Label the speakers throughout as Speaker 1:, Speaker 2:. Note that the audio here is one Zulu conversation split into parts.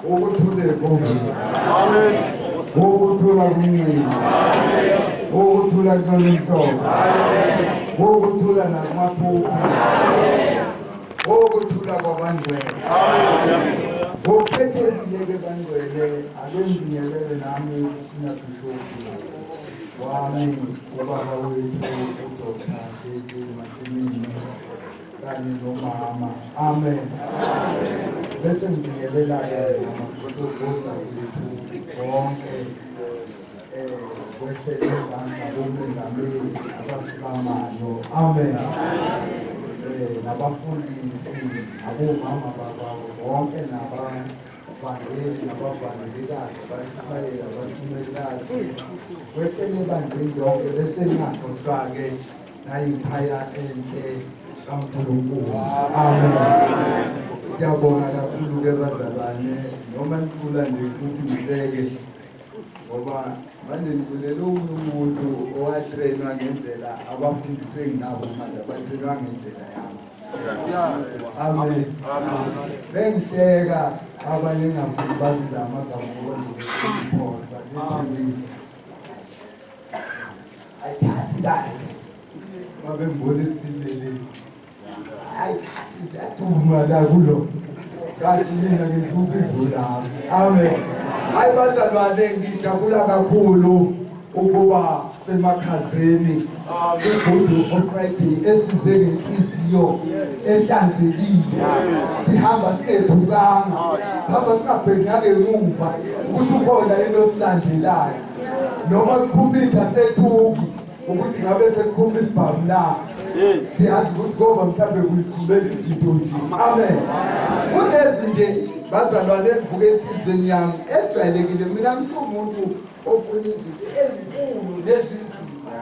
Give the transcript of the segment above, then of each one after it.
Speaker 1: Ukuthula enkundleni. Amen. Ukuthula kumncinci. Amen. Ukuthula kuyona inhloko. Amen. Ukuthula nakumaphuphu. Amen. Ukuthula kwabangcwele. Amen. Ngokukhethekile ke bangcwele ake ngibingelele nami uSinabhishopi wami ubaba wethu uDr. JJ Masimini kanye nomama. Amen. Bese ngibingelela-ke namagosa zethu bonke kwehlele izandla bomengameli abasibamayo. Amen. Nabafundisi nabomama bakwabo bonke nabavangeli nabavangelikazi abashumayeli abashumayelikazi kwehlele ebandleni lonke bese ngingakhohlwa-ke nayikhaya enhle kaNkulunkulu. Amen. Siyabonga kakhulu ke bazalwane noma nicula nje ukuthi ngihleke ngoba manje niculela omunye umuntu owatrainwa ngendlela abafundisi enginabo manje abatrainwa ngendlela yami. Amen. Bengihleka abanye ngafuni babiza amagama ngoba ngiphosa ngithi ayithathi kahle babengibona esitimele ayithathi ziyaduma la kulo kanti mina ngihlupha izwi lami. Amen. Hayi bazalwane, ngijabula kakhulu ukuba semakhazeni uGood Friday esize ngenhliziyo ehlanzekile, sihamba singethukanga, sihamba singabheki nangemuva ukuthi ukhona into osilandelayo noma kukhumita sethuki ukuthi ngabe sekukhuma isibhamu na. Siyazi ukuthi ngoba mhlawumbe kuyikhumela izinto nje. Amen. Kunezi nje bazalwane engivuke enhliziyweni yami ejwayelekile. Mina ngisumuntu ofuna izinto ezinkulu nezinzima.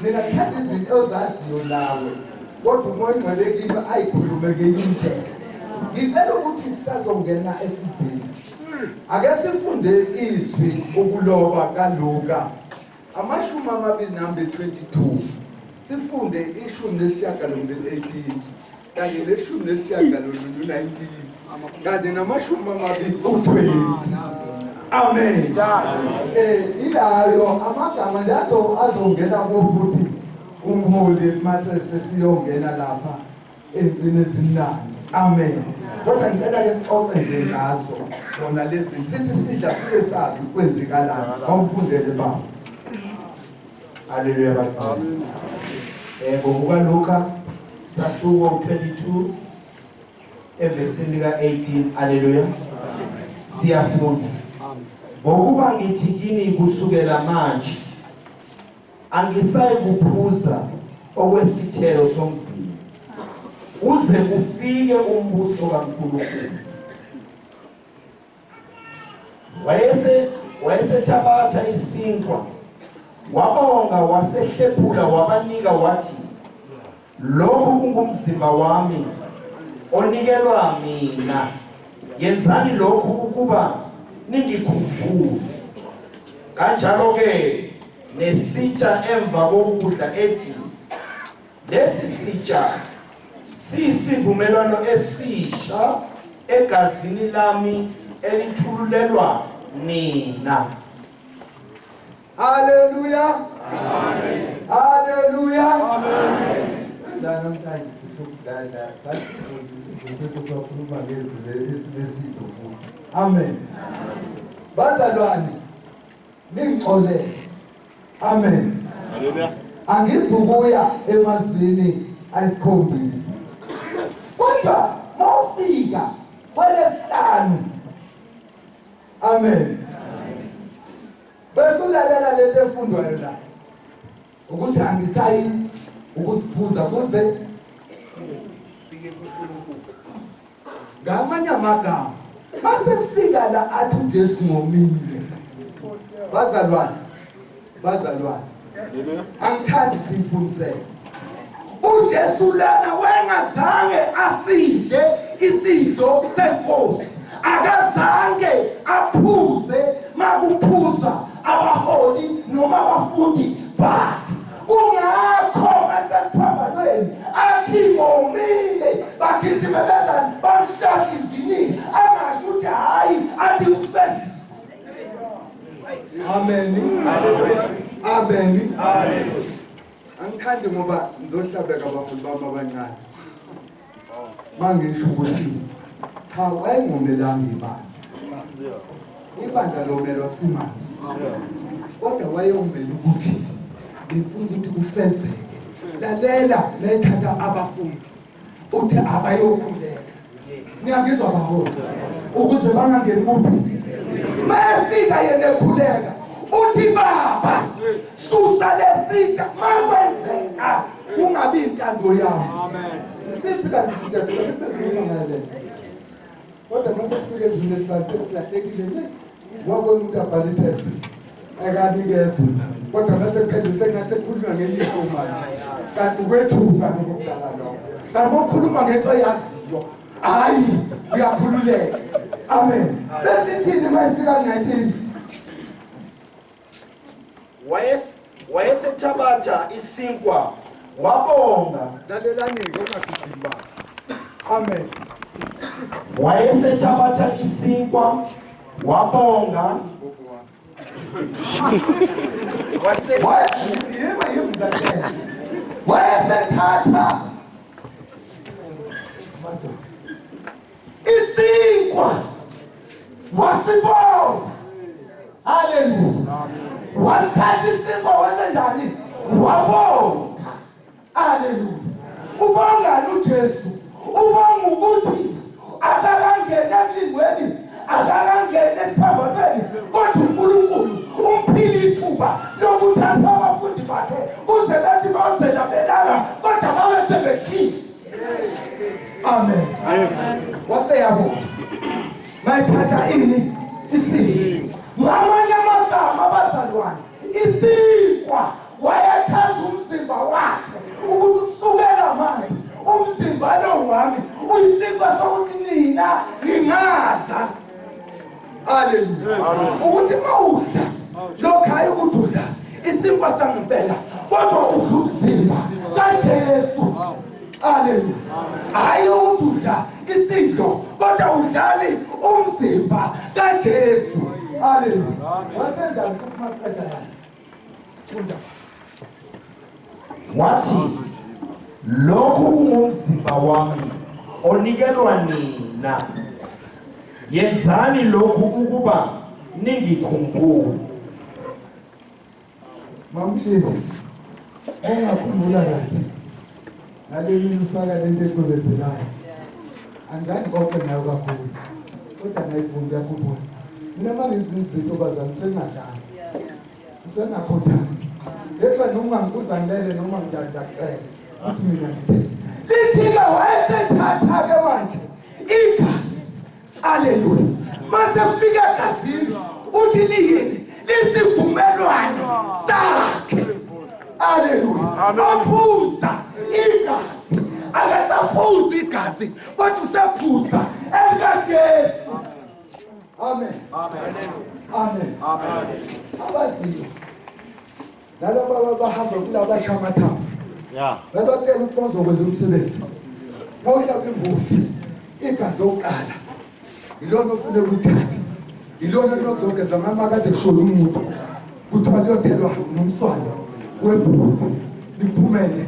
Speaker 1: Mina ngithanda izinto ozaziyo nawe, kodwa uMoya oNgcwele kimi ayikhulume ngenye indlela. Ngicela ukuthi sisazongena esivini, ake sifunde izwi ukuloba kaLuka 22, sifunde 18 kanye ne-19 kanye nama-20. Amen. Ilayo amagama nje azongena kuwo futhi umholi mase sesiyongena lapha ey'ntweni ezimnandi. Amen. Kodwa ngicela ke sixoxe nje ngazo zona lezi, sithi sidla sibe sazi kwenzekalani. Awufundele baba.
Speaker 2: Haleluya bazalwane. Ngokuka Luka sahluko 22 evesini lika 18. Haleluya. Siyafunda. Ngokuba ngithi kini kusukela manje angisayi kuphuza okwesithelo somvini uze kufike umbuso kaNkulunkulu. Wayesethabatha isinkwa, wabonga, wasehlephula, wabanika, wathi, lokhu kungumzimba wami onikelwa mina, yenzani lokhu ukuba ningikhumbule. Kanjalo-ke nesitsha emva kokudla, ethi, lesi sitsha siyisivumelwano esisha egazini lami elithululelwa nina.
Speaker 1: Haleluya. Amen. Haleluya. Amen. La namhlanje kusho sathi sakhuluma ngezwi lesinesidlo futhi. Amen. Bazalwane, ningixolele. Amen. Haleluya. Angizukuya emazwini ayisikhombisa. Kodwa mawufika kwelesihlanu. Amen. Bese ulalela lento efundwayo la. Ukuthi angisayi ukusiphuza kuze fike kuNkulunkulu. Ngamanye amagama, masefika la athi uJesu ngomile. Bazalwane, bazalwane. Angithandi siyifundisele.
Speaker 3: UJesu lana wengazange asidle isidlo senkosi, akazange aphuze makuphuza abaholi noma abafundi bakhe. Kungakho mesesiphambanweni athi ngomile, bagijime beza bamhlahla ivinini, angasho ukuthi hhayi. Athi ufezi.
Speaker 1: Amen. Amen. Amen. Angithandi ngoba ngizohlabeka abaholi bami abancane. Mangisho ukuthi cha wayengomelanga ibandla. Ibandla lomelwa simanzi. Kodwa wayomela ukuthi ngifuna ukuthi kufezeke. Lalela lethatha abafundi. Uthi abayokhuleka. Niyangizwa baholi? Ukuze bangangeni kuphi?
Speaker 3: Mayefika yena ekhuleka uthi baba susa lesitsha makwenzeka kungabi intando yami.
Speaker 1: Amen. Isiphi kanti isitsha phezulu ngale. Kodwa mase kufika ezweni lesibani sesilahlekile nje. Wabona umuntu abhala i-test ekanikezwe. Kodwa mase kuphendula sengathi sekukhulunywa ngenye into manje. Kanti ukwethuka lokudala lokho.
Speaker 3: Kanti ukhuluma ngento oyaziyo. Hayi, uyakhululeka. Amen.
Speaker 1: Bese ithini mayifika 19?
Speaker 2: Wayesethabatha isinkwa wabonga.
Speaker 1: Lalelani-ke ungagijimi baba. Amen.
Speaker 2: Wayesethabatha isinkwa wabonga.
Speaker 3: Wayesethatha isinkwa wasibonga. Haleluya. Wasithatha isinkwa wenze njani? Wabonga. Haleluya. Ubongani uJesu? Ubonga ukuthi akakangeni ekulingweni, akakangeni esiphambanweni, kodwa uNkulunkulu umphile ithuba lokuthi aphe abafundi bakhe kuze bathi bawuzela belala kodwa babe sebefile.
Speaker 1: Amen. Waseyabona.
Speaker 3: Mayithatha ini? Isinkwa. Ngamanye amagama abazalwane, isinkwa wayechaza umzimba wakhe ukuthi kusukela manje umzimba lo wami uyisinkwa sokuthi nina ningadla.
Speaker 1: Haleluya.
Speaker 3: Ukuthi mawudla lokho hayi ukuthi udla isinkwa sangempela kodwa udla umzimba kaJesu. Haleluya. Hayi ukuthi udla isidlo kodwa udlani umzimba kaJesu.
Speaker 1: Haleluya. Wasenzani futhi maqeda la? Funda.
Speaker 2: Wathi lokhu kungumzimba wami onikelwa nina, yenzani lokhu ukuba ningikhumbule.
Speaker 1: Mamshizi, ongakhumbula kahle ngale ufaka lento ecwebezelayo. Angizange ngixoxe nayo kakhulu kodwa ngayifunda yakhumbula. Mina uma ngezinye izinto bazami sengadlali, sengakhothani. Letha noma ngibuza ngilele noma njani ngiyakuxela ukuthi mina ngithe.
Speaker 3: Lithi-ke wayesethatha-ke manje igazi. Haleluya. Mase kufika egazini uthi liyini? Lisivumelwano sakhe. Haleluya. Aphuza igazi. Akasaphuzi igazi kodwa usephuza elikaJesu.
Speaker 1: Amen. Amen. Amen. Amen. Abaziyo nalaba abahamba kulabasha amathambo.
Speaker 4: Yeah.
Speaker 1: Babatshela ukuthi bazokwenza umsebenzi. Mawuhlaba imbuzi igazi lokuqala ilona ofuneka ulithathe, ilona lokuzogeza mama kade kushona umuntu kuthiwa liyothelwa nomswano wembuzi liphumele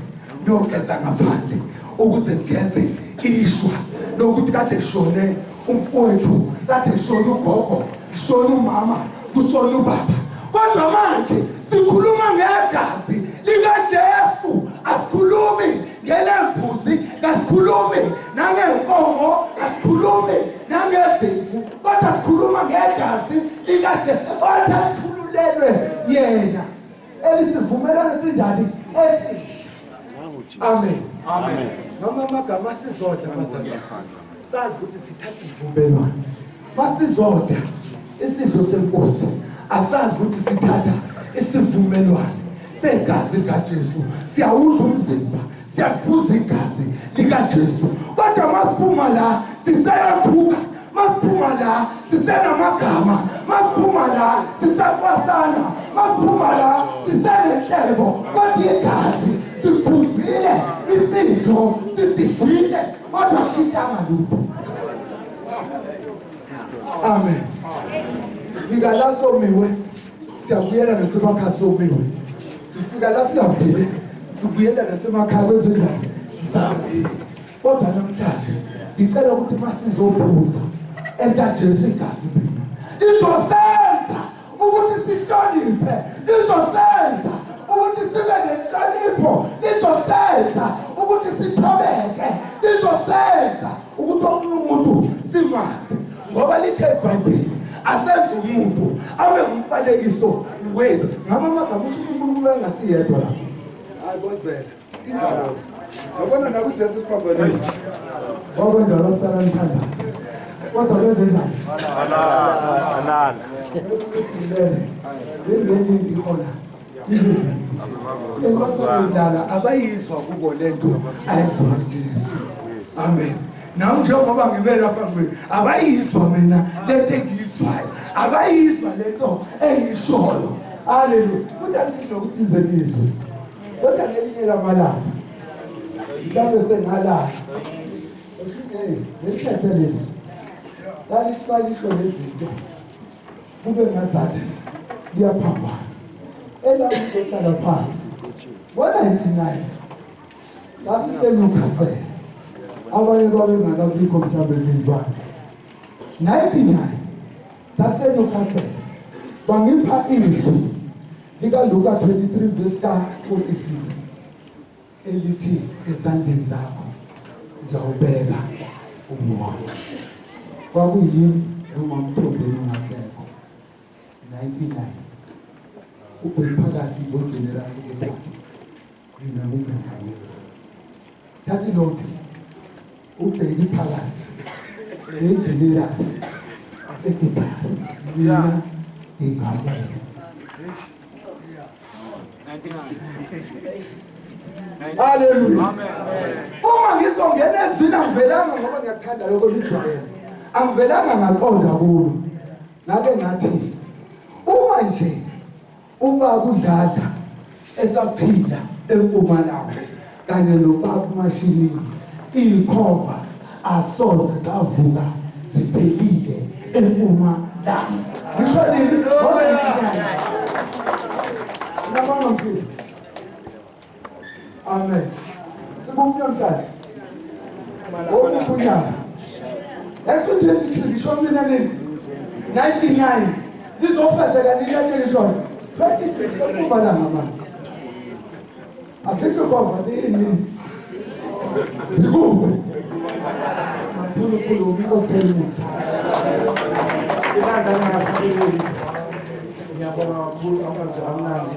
Speaker 1: niyogeza ngaphandle ukuze nigeze ishwa lokuthi kade kushone umfowethu, kade kushone ugogo, kushone umama, kushone ubaba.
Speaker 3: Kodwa manje sikhuluma ngegazi likaJesu, asikhulumi ngelembuzi, asikhulumi nangenkomo, asikhulumi nangezimvu, kodwa sikhuluma ngegazi likaJesu othathululelwe yena,
Speaker 1: elisivumelwano sinjani esihle. Amen.
Speaker 4: Amen.
Speaker 1: Noma amagama sizodla bazalwane, sazi ukuthi sithatha isivumelwano. Masizodla isidlo senkosi, asazi ukuthi sithatha isivumelwano segazi likaJesu. Siyawudla umzimba, siyaphuza igazi likaJesu,
Speaker 3: kodwa masiphuma la siseyothuka, masiphuma la sisenamagama, masiphuma la sisakwasana, masiphuma la sisenenhlebo, kodwa igazi siphuzile, isidlo sisidlile, kodwa shintanga lutho.
Speaker 1: Amen. Sifika la somiwe, siyabuyela nasemakhaya somiwe. Sifika la silambile, sibuyela nasemakhaya kwezindlela sisalambile. Kodwa namhlanje ngicela ukuthi masizophuza entajesu igazi mina
Speaker 3: lizosenza ukuthi sihloniphe, lizosenza ukuthi sibe nenhlonipho, lizosenza ukuthi sithobeke, lizosenza ukuthi omunye umuntu simazi, ngoba lithe iBhayibheli asenze umuntu abe ngumfanekiso wethu. Ngama amagama usho uNkulunkulu engasiyedwa lapho.
Speaker 1: Hayi bozela. Injalo. Yabona nakuJesu siphambanile. Kwakwenjalo sala nithandaza. Kodwa kwenze njani?
Speaker 4: Alala.
Speaker 1: Leli ihola. Emasondala abayizwa kubo lento ayizwa Jesu.
Speaker 3: Amen. Nami njengoba ngime lapha ngibili abayizwa mina lento engiyizwayo, abayizwa lento engiyishoyo.
Speaker 1: Haleluya. Kodwa ngithi nokuthi ize nizwe. Kodwa ngelinye lamalanga mhlawumbe sengalala. Usho hey, leli. Lalisifakisho lezinto. Kube ngazathi liyaphambana. Elami lizohlala phansi. Ngo-99 sasiseNewcastle. Abanye babengakabikho mhlawumbe lelibandla. 99 saseNewcastle. Bangipha izwi likaLuka 23 verse ka-46 elithi ezandleni zakho ngiyawubeka umoya. Kwakuyimi noma uMthombeni ongasekho. 99 ubheki phakathi ngogeneral secretary mina ngumengameli. Thatha inothi ubheki phakathi negeneral secretary mina ngingamele.
Speaker 3: Haleluya. Uma ngizongena ezwini angivelanga ngoba ngiyakuthanda lokho ngijwayele.
Speaker 1: Angivelanga ngaqonda kulo. Ngake ngathi uma nje ubaba uDladla esaphila eMpumalanga kanye nobaba uMashinini ikhomba asoze zavuka ziphelile eMpumalanga. Ngisho nini?
Speaker 3: Ngiyabonga mfowethu.
Speaker 1: Amen. Sibonke namhlanje. Wonke unyaka.
Speaker 3: Eku-23 ngisho mina nini? 99 lizofezeka nini lento engishoyo?
Speaker 1: 20 Mpumalanga manje. Asikho khova nini? Zikuphi? Maphulu khuluma inkosi emusa.
Speaker 5: Ibandla lingafikeli. Ngiyabonga kakhulu amazwi amnandi.